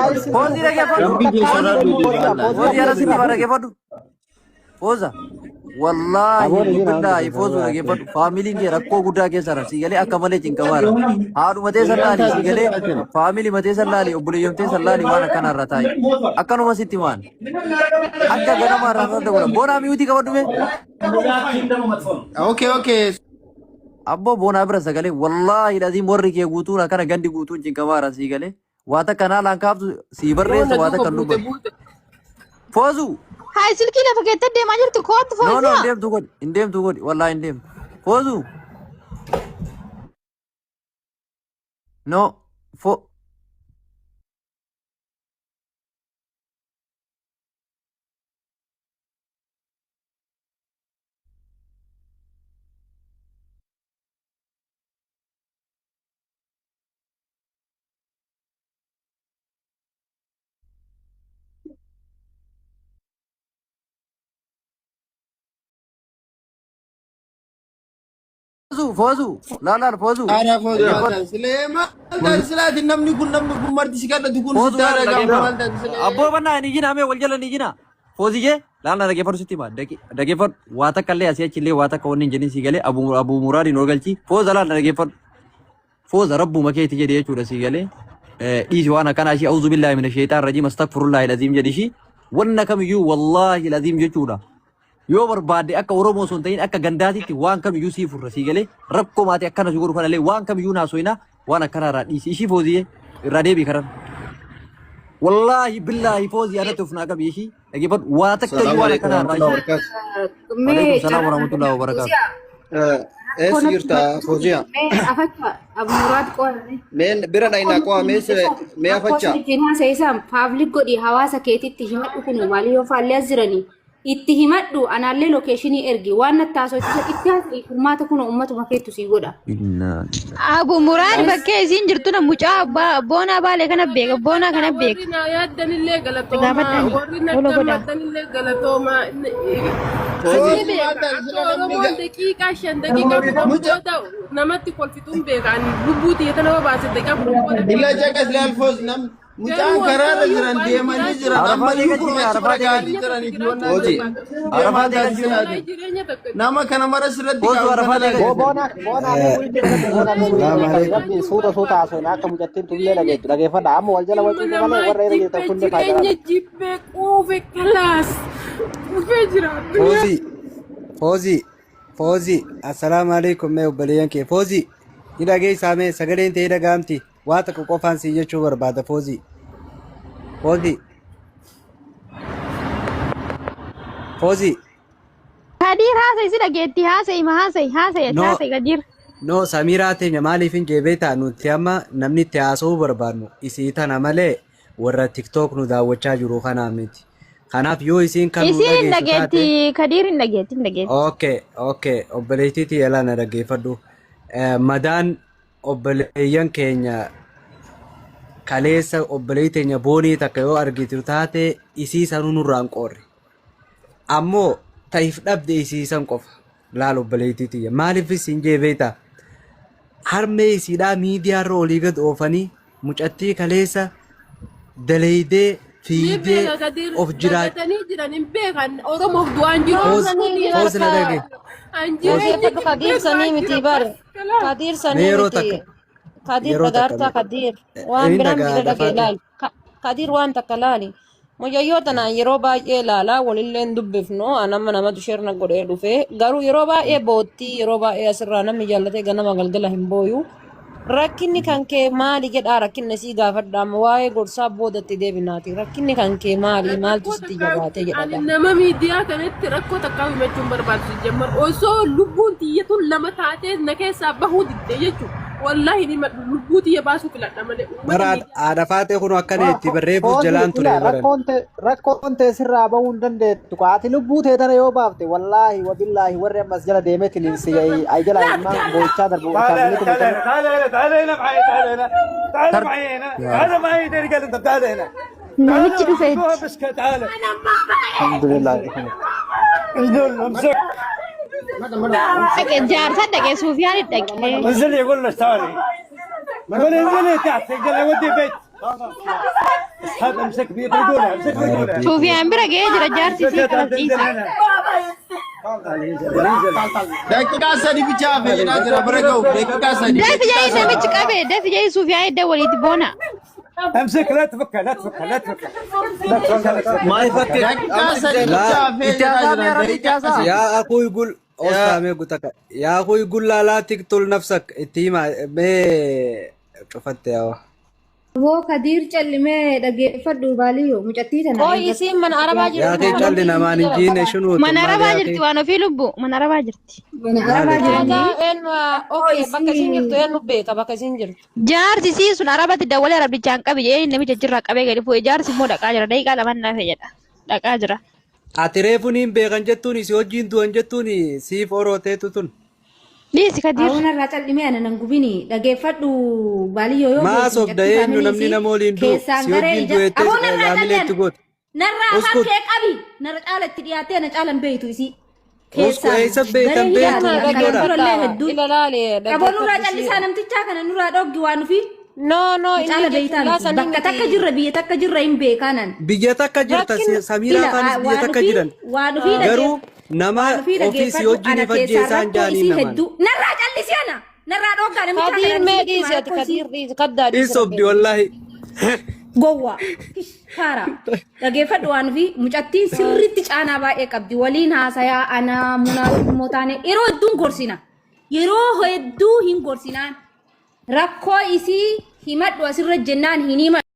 Hayi Foozii dhageeffadhu. Rabbii keessa irraa duute Fooziya wallaahi. Foozii Fooziya ana sitti hima dhageeffadhu. Fooza. Wallaahi Aboon isin billaahi foozuu dhageeffadhu. Faamiliin kee rakkoo guddaa keessa jira. Sii galee akka malee cinqamaara. Haadhuma teessan laali sii galee faamilii mateessan laali obboleeyyoon teessan laali waan akkanaa irra taa'i. Akkanuma sitti maan. Akka ganamaa irraa farda godha. Boonaa miyuutii qabadhu mee. Okay, okay. Abboo boonaa bira sagalee wallaahi laziim warri kee guutuun akkana gandi guutuun cinqamaara sii galee. Waa takka naa laan kaaftu sii barreessa Boona waa duuka takka hin buute dubbatu. buute. Foozuu. Hayi silkii lafa keettee deemaa jirtu kootu No, no, hin fooziyaa. deemtu godhi. Hin deemtu godhi. Wallaahi hin deemtu. Foozuu. No. Fo. Foozuu, foozuu. Laal laal foozuu. Aadaa foos maal Dhaggeeffadhu. taate silee maal taate silaati namni kun marti si kadhatu kun Foozuu sitti laal aadaa gaafata dhaggeeffadhu. maal taate silee. Abboo bannaa hin ijina mee wal jala hin ijina. Fooziyee laal na dhaggeeffadhu sitti hima. Dhaggeeffadhu. Waa takka illee asii achi illee waa takka wanni hin jedhin sii galee abuu muraadiin ol galchi. Fooza laal na dhaggeeffadhu. Fooza rabbuma keeti jedhi jechuudha sii galee. Dhiisi waan akkanaa ishii auzu billaahi mina sheexaan rajiim astagfirullaahi laziim jedhi ishii. Wanna kamiyyuu wallaahi laziim jechuudha. Yoo barbaadde akka Oromoo osoo hin ta'in akka gandaatitti waan kamiyyuu sii furra sii galee rakkoo maatii akkana si godhu kanallee waan kamiyyuu naasoyna waan akkanaa irraa dhiisi ishii fooziyee irraa deebii karan. Wallaahi billaahi foozii anatti of naa qabi ishii dhaggeeffadhu waa takka Salaamu iyyuu waan alaikum akkanaa irraa warahmatullahi ishii. wabarakatuh. Waalaikum Mee salaam carraa warahmatullahi wabarakaatu. Fooziyaa Eessa rakkoo natti jirta himachuu Fooziyaa? mee afacha Abmuraad qo'ame. Meen bira Rakkoo dhaynaa natti qo'a mee himate san mee rakkoo afachaa? san ittiin haasa'e paablik godhi hawaasa keetitti himadhu kun maali yoo faallee as jiranii itti himadhu anaallee lokeeshinii ergi waan natti haasofsiisan itti haasa'e furmaata kun uummatuma keettu sii godha. Innaa Abu Muraad bakkee isiin jirtu na mucaa abbaa boonaa baalee kana beeka boonaa kana beeka. Warri na yaaddanillee galatoomaa, Gaafadhani warri na follow godhaa. gammaddanillee galatoomaa. Foozii. Ani Foozii maal beeka taate akka sila namni Oromoon ga daqiiqaa 5 daqiiqaa 10 muca booda namatti kolfituun beeka. Ani lubbuu tiyya tana baase daqiiqaa 10 booda illa kolfita. caqas laal foos nam mucaan Garuu karaarra osoo jiran waan deemanii jiraachuu jiran Arafaa ammayyuu deegalchi kun mee achi bira arafaa ga'anii deegalchi. jireenya jiranii takka fi jiraachuu wannaan Foozii. jedhu barbaada. maal Arafaa taate deegalchi mee. silaati Wallahi jireenya takka nama kana mara sirratti Foozuu qabu kana arafaa laal deegalchi. Boona boona mee wiitii godhadhu boona mee wiitii Salaamu godhadhu alaikum. rabbi jiraachuu suuta suuta barbaada. haasofna akka mucattiin tullee Jireenya dhageettu dhageeffadha amma wal jala ilma wacuutu malee namaa warra irra jirtan jibbe kunillee faayidaa jireenya qaba. jibbe quufe kalaas quufee jira addunyaa. Foozii, Foozii, Foozii, assalaamu alaikum mee obboleeyyan kee. Foozii, ni dhageessaa mee sagaleen ta'ee dhaga'amti. Waa tokko qofaan siin jechuu barbaada Foozii. Foozii, Foozii, Kadiir haasa'e si dhageetti haasa'e ma haasa'e haasa'e no, haasa'e Kadiir. no, Samiiraa teenya maaliif hin jee beektaa nuti amma namni itti haasa'uu barbaadnu isii tana malee warra TikTok nu daawwachaa jiru kanaa miti. Kanaaf yoo isiin kan nu Isiin hin dhageessu taate dhageetti Kadiir hin dhageetti hin dhageetti. Okay, okay. Obboleettii tiyya laa na dhaggeeffadhu. Madaan obboleeyyan keenya kaleessa obboleettii teenya boonii takka yoo argitu taate isii sanuu nurraa hin qoorre. Ammoo ta'if dhabde isii san qofa. Laal obboleettii tiyya. Maaliif isin jee beektaa? Harmee isiidhaa miidiyaarra olii gad oofanii mucattii kaleessa daleeydee Ni fiigdee beeka Kadir of jiraa dagatanii jiran hin beekan Oromoof du'aan jiru Foos Oromoo Sanii foos na barka dhage an foos jireenya dhaggeeffadhu Kadiir jibbee sanii du'aan miti jira bar bas kalaas. Kadiir mee sanii yeroo miti takka Kadiir yeroo takka dhagaartaa mee Kadiir waan inni biraan dhagaa bira dhagee dafaate laali Kadiir waan takka laali mucayyoo tanaan yeroo baay'ee laalaa walillee hin dubbifnu an amma namatu sheerna godhee dhufe garuu yeroo baay'ee boottii yeroo baay'ee asirraa namni jaallatee ganama galgala hin booyu Rakkinni kan kee maali jedhaa rakkinna isii gaafadha amma waa'ee gorsaa boodatti deebinaati rakkinni kan kee maali maaltu Rakkoo sitti takkaa jabaate jedha ani gaa. nama miidiyaa kanatti rakkoo takkaa himachuu hin barbaachisu jammar osoo lubbuun tiyya tun lama taatee na keessaa bahuu didde jechuudha. Wallaahi ni madhu lubbuu tiyya baasuu filadha malee uummata Bara miidiyaa haadha faatee kun akkana itti barreefus Foozii jalaan ture ila baran. rakkoon tee rakkoon tee sirraa bahuu hin dandeettu ka ati lubbuu tee tana yoo baafte wallaahi wabillaahi warri ammas jala deemeetiin si ay jala ilmaan boo'ichaa darbu تعال هنا isaaniitu تعال bulchanii هنا تعال هنا تعال هنا معي تعال هنا تعال Tar معي هنا Yaa تعال معي دير قال انت تعال هنا تعال Namichi هنا dhufe امسكوها itti. بس تعال alhamdulillah انزل امسك Dhaqe jaarsa dhaqe Suufiyaan dhaqe. انزل يقول لك تعالي يقول انزلي تحت قال ودي بيت هذا امسك برجولها، امسك Yaa برجولها. Rabbii koo. Suufiyaan bira ga'ee jira jaarsi امسكها، isii تعال kanas تنزل dhiisa. هنا. تعال انزل انزل. Daqiiqaa 3 bichaa hafe jedhaa jira bira ga'u. Daqiiqaa 3. Dafi Daqiiqaa ja'i 3. namichi qabe dafi ja'i Suufiyaan idda waliitti boona. امسك، لا تفكها لا تفكها لا تفكها لا تفكها لا تفكها. Maal fakkee Daqiiqaa 3 Laa bichaa hafe Itti jedhaa haasaa jira. mee Arabii itti Daqiiqaa haasaa. 3. yaa akuu gul yaa ostaamee gutaka yaa akuu gullaa laa tiqtul nafsak itti hima mee cufatte yaa. Aboo Kadiir callimee dhageeffadhu baaliyyoo mucattii tana Qoy eega isiin mana arabaa Yaa jirti akii moo calli manatti namaan jirti hin jala jiine shunuutu Mana maali arabaa yaa jirti akii waan ofii lubbu mana arabaa jirti. mana arabaa maali jiranii. Haadaa eenyu Rakkoo okay bakka isiin isii jirtu eenyu beeka bakka isiin jirtu. Jaarsi sii sun arabatti dawwalee arabdichaan qabi jedhee namicha jirraa qabee gadi fuudhe jaarsi immoo dhaqaa jira daqiiqaa lamaan naafe jedha dhaqaa jira. Ati reefu niin beekan jettuun si wajjin du'an jettuun siif orooteetu tun. Dhiisi Kadiir. Haawwan irraa callimee ana nan gubini dhageeffadhu baaliyyoo yoo Maa beektu sobda mucattii eenyu faamilii namni isii nama waliin du'u keessaan si garee wajjin ija du'ettee aboo narraa haamilee itti calli ana goota. narraa afaan Uskut kee qabi narra caala itti dhiyaattee ana caalan beeytu isii usku keessaan eessa garee beektan beektu hidhaati Kana an kanan viidiyoodha. durallee dhaggeeffadha hedduu ila laale qaboo nurraa dhaggeeffadhu callisaa ishee. namtichaa kana nurraa dhoggi waan nufi No no nu inni caala jechuun beeytaa laa miti sanii bakka takka miti. jirra biyya takka jirra hin beekaanan Biyya takka jirta Rakkin Samiiraa ila faanis biyya waan takka ufii jiran. waan ufii Garuu dhageef nama waan ufii ofii si dhageeffadhu wajjin ana if keessaan ajjeesaan rakkoo jaaniin isii namaan. hedduu narraa callisi ana narraa dhoggaa namichaa Kadiir kana mee isinitti dhiisi himaa ati rakkoo isii Kadiir dhiisi kaddaa In dhiisi sobdi rabbi. wallaahi. gowwaa faara dhageeffadhu waan ofii mucattiin sirriitti caanaa baay'ee qabdi waliin haasayaa anaa munaa immoo taane yeroo hedduun gorsina yeroo hedduu hin gorsinaan rakkoo isii himadhu asirra jennaan hin himadhu.